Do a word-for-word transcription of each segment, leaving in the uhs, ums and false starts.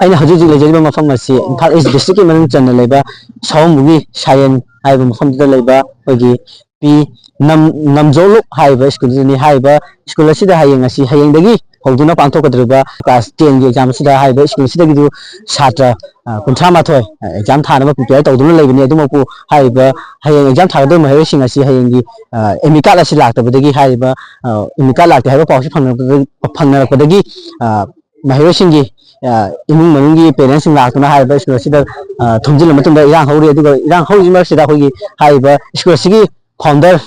ꯑꯩꯅ ꯍꯧꯖꯤꯛ ꯍꯧꯖꯤꯛ ꯂꯩꯖꯔꯤꯕ ꯃꯐꯝ ꯑꯁꯤ ꯏꯝꯐꯥꯜ ꯏꯁ ꯗꯤꯁꯇ꯭ꯔꯤꯛꯀꯤ ꯃꯅꯨꯡ ꯆꯟꯅ ꯂꯩꯕ ꯁꯑꯣꯝꯕꯨꯡꯒꯤ ꯁꯥꯌꯦꯟ ꯍꯥꯏꯕ ꯃꯐꯝꯗꯨꯗ ꯂꯩꯕ ꯑꯩꯈꯣꯏꯒꯤ ꯄꯤ ꯅꯝ-, ꯅꯝꯖꯣꯂꯨꯛ ꯍꯥꯏꯔꯤꯕ ꯁ꯭ꯀꯨꯜꯗꯨꯗꯅꯤ꯫ ꯍꯥꯏꯔꯤꯕ ꯁ꯭ꯀꯨꯜ ꯑꯁꯤꯗ ꯍꯌꯦꯡ ꯑꯁꯤ, ꯍꯌꯦꯡꯗꯒꯤ ꯍꯧꯗꯨꯅ ꯄꯥꯡꯊꯣꯛꯀꯗꯧꯔꯤꯕ ꯀ꯭ꯂꯥꯁ ꯇꯦꯟꯒꯤ ꯑꯦꯛꯖꯥꯝ ꯑꯁꯤꯗ ꯍꯥꯏꯔꯤꯕ ꯁ꯭ꯀꯨꯜ ꯑꯁꯤꯗꯒꯤꯁꯨ ꯁꯥꯇ꯭ꯔ, ꯑ, ꯀꯨꯟꯊ꯭ꯔꯥ ꯃꯥꯊꯣꯏ, ꯑ, ꯑꯦꯛꯖꯥꯝ ꯊꯥꯅꯕ ꯄ꯭ꯔꯤꯄꯦꯌꯔ ꯇꯧꯗꯨꯅ ꯂꯩꯕꯅꯤ꯫ ꯑꯗꯨꯃꯛꯄꯨ ꯍꯥꯏꯔꯤꯕ ꯍꯌꯦꯡ ꯑꯦꯛꯖꯥꯝ ꯊꯥꯒꯗꯧꯔꯤꯕ ꯃꯍꯩꯔꯣꯏꯁꯤꯡ ꯑꯁꯤ ꯍꯌꯦꯡꯒꯤ, ꯑ, ꯑꯦꯗꯃꯤꯠ ꯀꯥꯔꯗ ꯑꯁꯤ ꯂꯥꯛꯇꯕꯗꯒꯤ ꯍꯥꯏꯔꯤꯕ, ꯑ, ꯑꯦꯗꯃꯤꯠ ꯀꯥꯔꯗ ꯂꯥꯛꯇꯦ ꯍꯥꯏꯕ ꯄꯥꯎꯁꯤ ꯐꯪꯅꯔꯛꯄꯗꯒꯤ, ꯐꯪꯅꯔꯛꯄꯗꯒꯤ, ꯑ, ꯃꯍꯩꯔꯣꯏꯁꯤꯡꯒꯤ, ꯑ, ꯏꯃꯨꯡ ꯃꯅꯨꯡꯒꯤ ꯄꯦꯔꯦꯟꯁꯁꯤꯡ ꯂꯥꯛꯇꯨꯅ ꯍꯥꯏꯔꯤꯕ ꯁ꯭ꯀꯨꯜ ꯑꯁꯤꯗ, ꯑ, ꯊꯨꯝꯖꯤꯜꯂ ꯃꯇꯨꯡꯗ ꯏꯔꯥꯡ ꯍꯧꯔꯤ꯫ ꯑꯗꯨꯒ ꯏꯔꯥꯡ ꯍꯧꯔꯤꯕ ꯃꯔꯛꯁꯤꯗ ꯑꯩꯈꯣꯏꯒꯤ ꯍꯥꯏꯔꯤꯕ ꯁ꯭ꯀꯨꯜ ꯑꯁꯤꯒꯤ ꯐꯥꯎꯟꯗꯔ,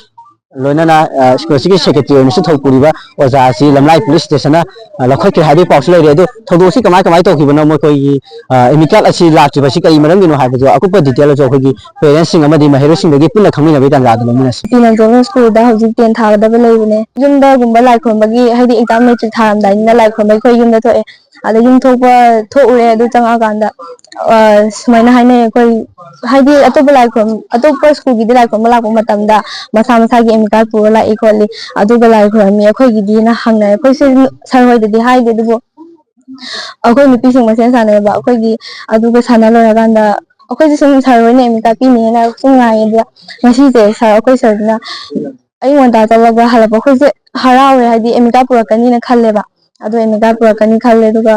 ꯂꯣꯏꯅꯅ, ꯑ, ꯁ꯭ꯀꯨꯜ ꯑꯁꯤꯒꯤ ꯁꯦꯀ꯭ꯔꯦꯇꯔꯤ ꯑꯣꯏꯅꯁꯨ ꯊꯧ ꯄꯨꯔꯤꯕ ꯑꯣꯖꯥ ꯑꯁꯤ ꯂꯝꯂꯥꯏ ꯄꯨꯂꯤꯁ ꯁ꯭ꯇꯦꯁꯟꯅ, ꯑ, ꯂꯧꯈꯠꯈ꯭ꯔꯦ ꯍꯥꯏꯕꯒꯤ ꯄꯥꯎꯁꯨ ꯂꯩꯔꯦ꯫ ꯑꯗꯨ ꯊꯧꯗꯣꯛ ꯑꯁꯤ ꯀꯃꯥꯏ, ꯀꯃꯥꯏ ꯇꯧꯈꯤꯕꯅꯣ, ꯃꯈꯣꯏꯒꯤ, ꯑ, ꯑꯦꯗꯃꯤꯠ ꯀꯥꯔꯗ ꯑꯁꯤ ꯂꯥꯛꯇ꯭ꯔꯤꯕꯁꯤ ꯀꯔꯤ ꯃꯔꯝꯒꯤꯅꯣ ꯍꯥꯏꯕꯗꯨ ꯑꯀꯨꯞꯄ ꯗꯤꯇꯦꯜ ꯑꯗꯨ ꯑꯩꯈꯣꯏꯒꯤ ꯄꯦꯔꯦꯟꯁꯁꯤꯡ ꯑꯃꯗꯤ ꯃꯍꯩꯔꯣꯏꯁꯤꯡꯗꯒꯤ ꯄꯨꯟꯅ ꯈꯪꯃꯤꯟꯅꯕꯒꯤ ꯇꯥꯟꯖꯥ ꯑꯗꯨ ꯂꯧꯃꯤꯟꯅꯁꯤ꯫ ꯇꯤꯅ ꯖꯣꯕꯦꯜ ꯁ꯭ꯀꯨꯜꯗ ꯍꯧꯖꯤꯛ ꯇꯦꯟ ꯊꯥꯒꯗꯕ ꯂꯩꯕꯅꯦ꯫ ꯌꯨꯝꯗꯒꯨꯝꯕ ꯂꯥꯏ ꯈꯨꯔꯨꯝꯕꯒꯤ, ꯍꯥꯏꯗꯤ ꯑꯦꯛꯖꯥꯝ ꯃꯦꯇ꯭ꯔꯤꯛ ꯊꯥꯔꯝꯗꯥꯏꯅꯤꯅ ꯂꯥꯏ ꯈꯨꯔꯨꯝꯕꯒꯤ ꯑꯩꯈꯣꯏ ꯌꯨꯝꯗ ꯊꯣꯛꯑꯦ꯫ ꯑꯗ ꯌꯨꯝ ꯊꯣꯛꯄ, ꯊꯣꯛꯎꯔꯦ꯫ ꯑꯗꯨ ꯆꯪꯉꯛꯑꯀꯥꯟꯗ, ꯑ, ꯁꯨꯃꯥꯏꯅ ꯍꯥꯏꯅꯩ ꯑꯩꯈꯣꯏ, ꯍꯥꯏꯗꯤ ꯑꯇꯣꯞꯄ ꯂꯥꯏ ꯈꯨꯔꯨꯝ-, ꯑꯇꯣꯞꯄ ꯁ꯭ꯀꯨꯜꯒꯤꯗꯤ ꯂꯥꯏ ꯈꯨꯔꯨꯝꯕ ꯂꯥꯛꯄ ꯃꯇꯝꯗ ꯃꯁꯥ ꯃꯁꯥꯒꯤ ꯑꯦꯗꯃꯤꯠ ꯀꯥꯔꯗ ꯄꯨꯔ ꯂꯥꯛꯏ ꯈꯣꯠꯂꯤ, ꯑꯗꯨꯒ ꯂꯥꯏ ꯈꯨꯔꯨꯝꯃꯤ꯫ ꯑꯩꯈꯣꯏꯒꯤꯗꯤꯅ ꯍꯪꯅꯔꯦ꯫ ꯑꯩꯈꯣꯏꯁꯨ ꯁꯥꯔ ꯍꯣꯏꯗꯗꯤ ꯍꯥꯏꯗꯦ, ꯑꯗꯨꯕꯨ ꯑꯩꯈꯣꯏ ꯅꯨꯄꯤꯁꯤꯡ ꯃꯁꯦꯟ ꯁꯥꯟꯅꯩꯌꯦꯕ꯫ ꯑꯩꯈꯣꯏꯒꯤ ꯑꯗꯨꯒ ꯁꯥꯟꯅ ꯂꯣꯏꯔꯀꯥꯟꯗ ꯑꯩꯈꯣꯏꯁꯨ ꯁꯨꯝ ꯁꯥꯔ ꯍꯣꯏꯅ ꯑꯦꯗꯃꯤꯠ ꯀꯥꯔꯗ ꯄꯤꯅꯤꯅ ꯁꯨꯝ ꯉꯥꯏꯌꯦ꯫ ꯑꯗꯨꯒ ꯉꯁꯤꯁꯦ ꯁꯥꯔ, ꯑꯩꯈꯣꯏ ꯁꯥꯔꯗꯨꯅ ꯑꯌꯨꯛ ꯉꯟꯇꯥ ꯆꯠꯂꯒ ꯍꯜꯂꯛꯄ, ꯑꯩꯈꯣꯏꯁꯦ ꯍꯔꯥꯎꯔꯦ, ꯍꯥꯏꯗꯤ ꯑꯦꯗꯃꯤꯠ ꯀꯥꯔꯗ ꯄꯨꯔꯛꯀꯅꯤꯅ ꯈꯜꯂꯦꯕ꯫ ꯑꯗꯣ ꯑꯦꯗꯃꯤꯠ ꯀꯥꯔꯗ ꯄꯨꯔꯛꯀꯅꯤ ꯈꯜꯂꯦ꯫ ꯑꯗꯨꯒ,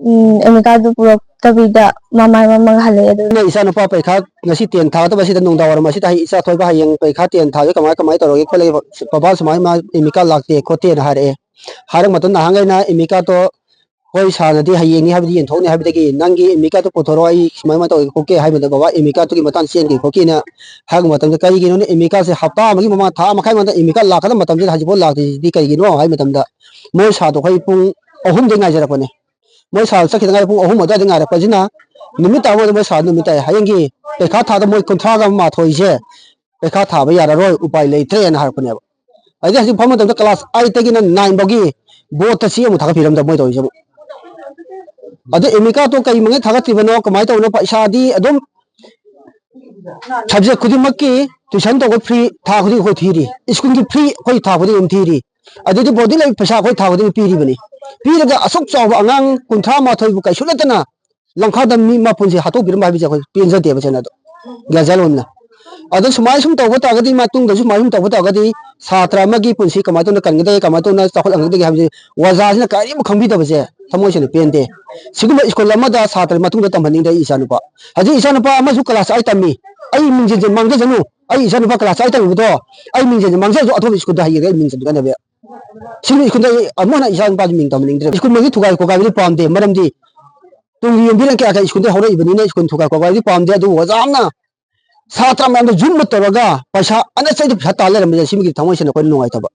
ꯎꯝ, ꯑꯦꯗꯃꯤꯠ ꯀꯥꯔꯗ ꯄꯨꯔꯛꯇꯕꯤꯗ ꯃꯃꯥꯏ ꯃꯝꯃꯒ ꯍꯜꯂꯛꯑꯦ꯫ ꯑꯗꯨ ꯑꯩꯅ ꯏꯆꯥ ꯅꯨꯄꯥ ꯄꯔꯤꯈꯥ ꯉꯁꯤ ꯇꯦꯟ ꯊꯥꯒꯗꯕ ꯑꯁꯤꯗ ꯅꯨꯡꯗꯥꯡ ꯋꯥꯏꯔꯝ ꯑꯁꯤꯗ, "ꯍꯌꯦꯡ ꯏꯆꯥ ꯊꯣꯏꯕ ꯍꯌꯦꯡ ꯄꯔꯤꯈꯥ ꯇꯦꯟ ꯊꯥꯒꯦ, ꯀꯃꯥꯏ, ꯀꯃꯥꯏ ꯇꯧꯔꯒꯦ ꯈꯣꯠꯂꯒꯦ?" "ꯕꯕꯥ ꯁꯨꯃꯥꯏ ꯃꯥ ꯑꯦꯗꯃꯤꯠ ꯀꯥꯔꯗ ꯂꯥꯛꯇꯦ ꯈꯣꯠꯇꯦꯅ" ꯍꯥꯏꯔꯛꯑꯦ꯫ ꯍꯥꯏꯔꯛꯄ ꯃꯇꯝꯗ ꯅꯍꯥꯟꯈꯩꯅ ꯑꯦꯗꯃꯤꯠ ꯀꯥꯔꯗꯇꯣ ꯍꯣꯏ, ꯁꯥꯔꯅꯗꯤ ꯍꯌꯦꯡꯅꯤ ꯍꯥꯏꯕꯗꯤ ꯌꯦꯟꯊꯣꯛꯅꯤ ꯍꯥꯏꯕꯗꯒꯤ, "ꯅꯪꯒꯤ ꯑꯦꯗꯃꯤꯠ ꯀꯥꯔꯗꯇꯨ ꯄꯨꯊꯣꯔꯛꯑꯣ, ꯑꯩ ꯁꯨꯃꯥꯏ ꯁꯨꯃꯥꯏ ꯇꯧꯒꯦ ꯈꯣꯠꯀꯦ" ꯍꯥꯏꯕꯗ, "ꯕꯕꯥ, ꯑꯦꯗꯃꯤꯠ ꯀꯥꯔꯗꯇꯨꯒꯤ ꯃꯇꯥꯡ ꯆꯦꯟꯒꯦ ꯈꯣꯠꯀꯦꯅ" ꯍꯥꯏꯕ ꯃꯇꯝꯗ, "ꯀꯔꯤꯒꯤꯅꯣꯅꯦ, ꯑꯦꯗꯃꯤꯠ ꯀꯥꯔꯗꯁꯦ ꯍꯞꯇꯥ ꯑꯃꯒꯤ ꯃꯃꯥꯡ, ꯊꯥ ꯃꯈꯥꯏ ꯃꯃꯥꯡꯗ ꯑꯦꯗꯃꯤꯠ ꯀꯥꯔꯗ ꯂꯥꯛꯀꯗꯕ ꯃꯇꯝꯁꯤꯗ ꯍꯧꯖꯤꯛꯐꯥꯎ ꯂꯥꯛꯇ꯭ꯔꯤꯁꯤꯗꯤ ꯀꯔꯤꯒꯤꯅꯣ?" ꯍꯥꯏꯕ ꯃꯇꯝꯗ, ꯃꯣꯏ ꯁꯥꯔꯗꯣ ꯑꯩꯈꯣꯏ ꯄꯨꯡ ꯑꯍꯨꯝꯗꯒꯤ ꯉꯥꯏꯖꯔꯛꯄꯅꯦ꯫ ꯃꯣꯏ ꯁꯥꯔ ꯆꯠꯈꯤꯗ ꯉꯥꯏꯔꯤ, ꯄꯨꯡ ꯑꯍꯨꯝ ꯑꯗꯨꯋꯥꯏꯗ ꯉꯥꯏꯔꯛꯄꯁꯤꯅ, ꯅꯨꯃꯤꯠ ꯇꯥꯕꯗ ꯃꯣꯏ ꯁꯥꯔ ꯅꯨꯃꯤꯠ ꯇꯥꯏ, "ꯍꯌꯦꯡꯒꯤ ꯄꯩꯈꯥ ꯊꯥꯗ ꯃꯣꯏ ꯀꯨꯟꯊ꯭ꯔꯥꯒ ꯃꯥꯊꯣꯏꯁꯦ ꯄꯩꯈꯥ ꯊꯥꯕ ꯌꯥꯔꯔꯣꯏ, ꯎꯄꯥꯏ ꯂꯩꯇ꯭ꯔꯦꯅ" ꯍꯥꯏꯔꯛꯄꯅꯦꯕ꯫ ꯑꯗꯩ ꯍꯧꯖꯤꯛ ꯐꯝꯕ ꯃꯇꯝꯗ ꯀ꯭ꯂꯥꯁ ꯑꯥꯏꯠꯇꯒꯤꯅ ꯅꯥꯏꯟ ꯐꯥꯎꯒꯤ ꯕꯣꯔꯗꯇ ꯆꯦ ꯑꯃꯨꯛ ꯊꯥꯒꯠꯄꯤꯔꯝꯗꯕ ꯃꯣꯏ ꯇꯧꯔꯤꯁꯤꯕꯨ꯫ ꯑꯗꯨ ꯑꯦꯗꯃꯤꯠ ꯀꯥꯔꯗꯇꯣ ꯀꯩ ꯃꯉꯩ ꯊꯥꯒꯠꯇ꯭ꯔꯤꯕꯅꯣ, ꯀꯃꯥꯏꯅ ꯇꯧꯕꯅꯣ? ꯄꯩꯁꯥꯗꯤ ꯑꯗꯨꯝ ꯁꯕꯖꯦꯛ ꯈꯨꯗꯤꯡꯃꯛꯀꯤ ꯇ꯭ꯌꯨꯁꯟ ꯇꯧꯕ ꯐ꯭ꯔꯤ ꯊꯥ ꯈꯨꯗꯤꯡ ꯑꯩꯈꯣꯏ ꯊꯤꯔꯤ, ꯁ꯭ꯀꯨꯜꯒꯤ ꯐ꯭ꯔꯤ ꯑꯩꯈꯣꯏ ꯊꯥ ꯈꯨꯗꯤꯡ ꯑꯗꯨꯝ ꯊꯤꯔꯤ, ꯑꯗꯨꯗꯤ ꯕꯣꯔꯗꯤꯡ ꯂꯩꯕ ꯄꯩꯁꯥ ꯑꯩꯈꯣꯏ ꯊꯥ ꯈꯨꯗꯤꯡ ꯄꯤꯔꯤꯕꯅꯤ꯫ ꯄꯤꯔꯒ ꯑꯁꯨꯛ ꯆꯥꯎꯕ ꯑꯉꯥꯡ ꯀꯨꯟꯊ꯭ꯔꯥ ꯃꯥꯊꯣꯏꯕꯨ ꯀꯩꯁꯨ ꯅꯠꯇꯅ ꯂꯝꯈꯥꯗ ꯃꯤ ꯃꯄꯨꯟꯁꯤ ꯍꯥꯠꯇꯣꯛꯄꯤꯔꯝꯕ ꯍꯥꯏꯕꯁꯦ ꯑꯩꯈꯣꯏ ꯄꯦꯟꯖꯗꯦꯕ ꯁꯦꯡꯅ꯫ ꯑꯗꯣ ꯒ꯭ꯌꯥꯟ ꯁꯥꯏ ꯂꯣꯝꯅ ꯑꯗꯣ ꯁꯨꯃꯥꯏꯅ ꯁꯨꯝ ꯇꯧꯕ ꯇꯥꯔꯒꯗꯤ, ꯃꯇꯨꯡꯗꯁꯨ ꯁꯨꯃꯥꯏꯅ ꯁꯨꯝ ꯇꯧꯕ ꯇꯥꯔꯒꯗꯤ, ꯁꯥꯇ꯭ꯔ ꯑꯃꯒꯤ ꯄꯨꯟꯁꯤ ꯀꯃꯥꯏꯅ ꯇꯧꯅ ꯀꯟꯒꯗꯒꯦ, ꯀꯃꯥꯏꯅ ꯇꯧꯅ ꯆꯥꯎꯈꯠꯍꯟꯒꯗꯒꯦ ꯍꯥꯏꯕꯁꯤ ꯑꯣꯖꯥꯁꯤꯅ ꯀꯔꯤꯝ ꯈꯪꯕꯤꯗꯕꯁꯦ ꯊꯃꯣꯏ ꯁꯦꯡꯅ ꯄꯦꯟꯗꯦ꯫ ꯁꯤꯒꯨꯝꯕ ꯁ꯭ꯀꯨꯜ ꯑꯃꯗ ꯁꯥꯇ꯭ꯔ ꯃꯇꯨꯡꯗ ꯇꯝꯍꯟꯅꯤꯡꯗꯦ ꯑꯩ ꯏꯆꯥꯅꯨꯄꯥ꯫ ꯍꯧꯖꯤꯛ ꯏꯆꯥꯅꯨꯄꯥ ꯑꯃꯁꯨ class eight ꯇꯝꯃꯤ꯫ ꯑꯩ ꯃꯤꯡꯁꯦꯜꯁꯦ ꯃꯥꯡꯖꯁꯅꯨ꯫ ꯑꯩ ꯏꯆꯥꯅꯨꯄꯥ class eight ꯇꯝꯃꯤꯕꯗꯣ ꯑꯩ ꯃꯤꯡꯁꯦꯜꯁꯦ ꯃꯥꯡꯖꯔꯁꯨ ꯑꯇꯣꯞꯄ ꯁ꯭ꯀꯨꯜꯗ ꯍꯌꯦꯡ ꯑꯩ ꯃꯤꯡ ꯆꯟꯒꯅꯦꯕ꯫ ꯁꯤꯒꯤ ꯁ꯭ꯀꯨꯜꯗ ꯑꯩ ꯑꯃꯨꯛ ꯍꯟꯅ ꯏꯆꯥꯅꯨꯄꯥꯁꯦ ꯃꯤꯡ ꯇꯝꯍꯟꯅꯤꯡꯗ꯭ꯔꯦ꯫ ꯁ꯭ꯀꯨꯜ ꯃꯩꯒꯤ ꯊꯨꯒꯥꯏ ꯈꯣꯀꯥꯏꯕꯗꯤ ꯄꯥꯝꯗꯦ꯫ ꯃꯔꯝꯗꯤ ꯇꯨꯡꯒꯤ ꯌꯨꯝꯕꯤꯔꯦꯟ ꯀꯌꯥ ꯀꯌꯥ ꯁ꯭ꯀꯨꯜꯗ ꯍꯧꯔꯛꯏꯕꯅꯤꯅ ꯁ꯭ꯀꯨꯜ ꯊꯨꯒꯥꯏ ꯈꯣꯀꯥꯏꯕꯗꯤ ꯄꯥꯝꯗꯦ꯫ ꯑꯗꯨꯕꯨ ꯑꯣꯖꯥ ꯑꯃꯅ ꯁꯥꯇ꯭ꯔ ꯃꯌꯥꯝꯗ ꯖꯨꯝꯕ ꯇꯧꯔꯒ ꯄꯩꯁꯥ ꯑꯅꯆꯩꯗ ꯄꯩꯁꯥ ꯇꯥꯜ ꯂꯩꯔꯝꯕꯁꯦ ꯁꯤꯃꯒꯤ ꯊꯃꯣꯏ ꯁꯦꯡꯅ ꯑꯩꯈꯣꯏꯅ ꯅꯨꯡꯉꯥꯏꯇꯕ꯫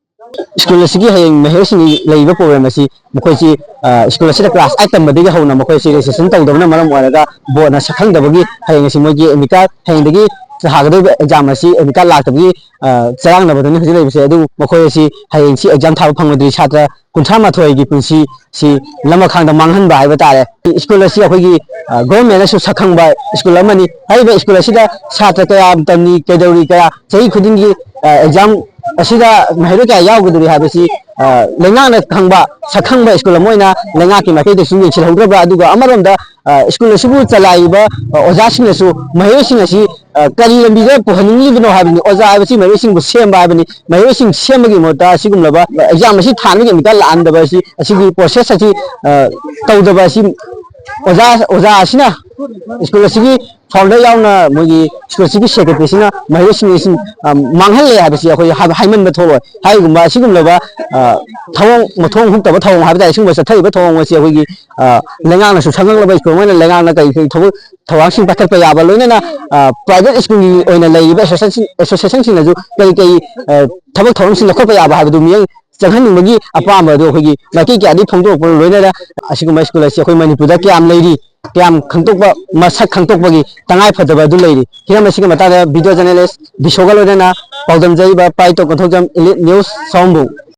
ꯁ꯭ꯀꯨꯜ ꯑꯁꯤꯒꯤ ꯍꯌꯦꯡ ꯃꯍꯩꯔꯣꯏꯁꯤꯡꯒꯤ ꯂꯩꯔꯤꯕ problem ꯑꯁꯤ ꯃꯈꯣꯏꯁꯤ, ꯑ, ꯁ꯭ꯀꯨꯜ ꯑꯁꯤꯗ class eight ꯇꯝꯕꯗꯒꯤ ꯍꯧꯅ ꯃꯈꯣꯏꯁꯤ registration ꯇꯧꯗꯕꯅ ꯃꯔꯝ ꯑꯣꯏꯔꯒ boardꯅ ꯁꯛꯈꯪꯗꯕꯒꯤ ꯍꯌꯦꯡ ꯑꯁꯤ ꯃꯣꯏꯒꯤ admit card, ꯍꯌꯦꯡꯗꯒꯤ ꯊꯥꯒꯗꯧꯔꯤꯕ exam ꯑꯁꯤ admit card ꯂꯥꯛꯇꯕꯒꯤ, ꯑ, ꯆꯔꯥꯡꯅꯕꯗꯅꯤ ꯍꯧꯖꯤꯛ ꯂꯩꯕꯁꯦ꯫ ꯑꯗꯨ ꯃꯈꯣꯏ ꯑꯁꯤ ꯍꯌꯦꯡꯁꯤ exam ꯊꯥꯕ ꯐꯪꯂꯣꯏꯗ꯭ꯔꯤ꯫ ꯁꯥꯇ꯭ꯔ ꯀꯨꯟꯊ꯭ꯔꯥ ꯃꯥꯊꯣꯏꯒꯤ ꯄꯨꯟꯁꯤ ꯁꯤ ꯂꯃꯈꯥꯡꯗ ꯃꯥꯡꯍꯟꯕ ꯍꯥꯏꯕ ꯇꯥꯔꯦ꯫ ꯁ꯭ꯀꯨꯜ ꯑꯁꯤ ꯑꯩꯈꯣꯏꯒꯤ, ꯑ, governmentꯅꯁꯨ ꯁꯛꯈꯪꯕ ꯁ꯭ꯀꯨꯜ ꯑꯃꯅꯤ꯫ ꯍꯥꯏꯔꯤꯕ ꯁ꯭ꯀꯨꯜ ꯑꯁꯤꯗ ꯁꯥꯇ꯭ꯔ ꯀꯌꯥ ꯇꯝꯂꯤ, ꯀꯩꯗꯧꯔꯤ, ꯀꯌꯥ ꯆꯍꯤ ꯈꯨꯗꯤꯡꯒꯤ, ꯑ, exam ꯑꯁꯤꯗ ꯃꯍꯩꯔꯣꯏ ꯀꯌꯥ ꯌꯥꯎꯒꯗꯧꯔꯤ ꯍꯥꯏꯕꯁꯤ, ꯑ, ꯂꯩꯉꯥꯛꯅ ꯈꯪꯕ, ꯁꯛꯈꯪꯕ ꯁ꯭ꯀꯨꯜ ꯑꯃ ꯑꯣꯏꯅ ꯂꯩꯉꯥꯛꯀꯤ ꯃꯥꯏꯀꯩꯗꯁꯨ ꯌꯦꯡꯁꯤꯜꯍꯧꯗ꯭ꯔꯕ, ꯑꯗꯨꯒ ꯑꯃꯔꯣꯝꯗ, ꯑ, ꯁ꯭ꯀꯨꯜ ꯑꯁꯤꯕꯨ ꯆꯂꯥꯏꯔꯤꯕ, ꯑ, ꯑꯣꯖꯥꯁꯤꯡꯅꯁꯨ ꯃꯍꯩꯔꯣꯏꯁꯤꯡ ꯑꯁꯤ, ꯑ, ꯀꯔꯤ ꯂꯝꯕꯤꯗ ꯄꯨꯍꯟꯅꯤꯡꯂꯤꯕꯅꯣ ꯍꯥꯏꯕꯅꯤ꯫ ꯑꯣꯖꯥ ꯍꯥꯏꯕꯁꯤ ꯃꯍꯩꯔꯣꯏꯁꯤꯡꯕꯨ ꯁꯦꯝꯕ ꯍꯥꯏꯕꯅꯤ꯫ ꯃꯍꯩꯔꯣꯏꯁꯤꯡ ꯁꯦꯝꯕꯒꯤ ꯃꯍꯨꯠꯇ ꯑꯁꯤꯒꯨꯝꯂꯕ exam ꯑꯁꯤ ꯊꯥꯅꯕꯒꯤ ꯑꯃꯤꯀꯥ ꯂꯥꯛꯍꯟꯗꯕ ꯑꯁꯤ, ꯑꯁꯤꯒꯤ process ꯑꯁꯤ, ꯑ, ꯇꯧꯗꯕ ꯑꯁꯤ ꯑꯣꯖꯥ, ꯑꯣꯖꯥ ꯑꯁꯤꯅ, ꯁ꯭ꯀꯨꯜ ꯑꯁꯤꯒꯤ founder ꯌꯥꯎꯅ ꯃꯣꯏꯒꯤ ꯁ꯭ꯀꯨꯜ ꯑꯁꯤꯒꯤ secretaryꯁꯤꯅ ꯃꯍꯩꯔꯣꯏꯁꯤꯡ ꯑꯁꯤ, ꯑ, ꯃꯥꯡꯍꯜꯂꯦ ꯍꯥꯏꯕꯁꯤ ꯑꯩꯈꯣꯏ ꯍꯥꯏ-, ꯍꯥꯏꯃꯟꯕ ꯊꯣꯛꯂꯣꯏ꯫ ꯍꯥꯏꯔꯤꯒꯨꯝꯕ ꯑꯁꯤꯒꯨꯝꯂꯕ, ꯑ, ꯊꯧꯑꯣꯡ, ꯃꯊꯣꯡ ꯍꯨꯛꯇꯕ ꯊꯧꯑꯣꯡ ꯍꯥꯏꯕ ꯇꯥꯔꯦ, ꯁꯤꯒꯨꯝꯕ ꯆꯠꯊꯔꯤꯕ ꯊꯧꯑꯣꯡ ꯑꯁꯤ ꯑꯩꯈꯣꯏꯒꯤ, ꯑ, ꯂꯩꯉꯥꯛꯅꯁꯨ ꯁꯛꯈꯪꯂꯕ ꯁ꯭ꯀꯨꯜ ꯑꯃ ꯑꯣꯏꯅ ꯂꯩꯉꯥꯛꯅ ꯀꯔꯤ ꯀꯔꯤ ꯊꯕꯛ ꯊꯧꯔꯥꯡꯁꯤꯡ ꯄꯥꯏꯈꯠꯄ ꯌꯥꯕ, ꯂꯣꯏꯅꯅ, ꯑ, private ꯁ꯭ꯀꯨꯜꯒꯤ ꯑꯣꯏꯅ ꯂꯩꯔꯤꯕ association, associationꯁꯤꯡꯅꯁꯨ ꯀꯔꯤ ꯀꯔꯤ, ꯑ, ꯊꯕꯛ ꯊꯧꯔꯝꯁꯤꯡ ꯂꯧꯈꯠꯄ ꯌꯥꯕ ꯍꯥꯏꯕꯗꯨ ꯃꯤꯠꯌꯦꯡ ꯆꯪꯍꯟꯅꯤꯡꯕꯒꯤ ꯑꯄꯥꯝꯕ ꯑꯗꯨ ꯑꯩꯈꯣꯏꯒꯤ ꯃꯥꯏꯀꯩ ꯀꯌꯥꯗꯒꯤ ꯐꯣꯡꯗꯣꯔꯛꯄꯒ ꯂꯣꯏꯅꯅ ꯑꯁꯤꯒꯨꯝꯕ ꯁ꯭ꯀꯨꯜ ꯑꯁꯤ ꯑꯩꯈꯣꯏ ꯃꯅꯤꯄꯨꯔꯗ ꯀꯌꯥꯝ ꯂꯩꯔꯤ, ꯀꯌꯥꯝ ꯈꯪꯗꯣꯛꯄ, ꯃꯁꯛ ꯈꯪꯗꯣꯛꯄꯒꯤ ꯇꯉꯥꯏ ꯐꯗꯕ ꯑꯗꯨ ꯂꯩꯔꯤ꯫ ꯍꯤꯔꯝ ꯑꯁꯤꯒꯤ ꯃꯇꯥꯡꯗ video journalist ꯕꯤꯁꯣꯒ ꯂꯣꯏꯅꯅ ꯄꯥꯎꯗꯝꯖꯔꯤꯕ ꯄꯥꯏꯇꯣ ꯀꯣꯟꯊꯧꯖꯝ, Elite News, ꯁꯑꯣꯝꯕꯨꯡ꯫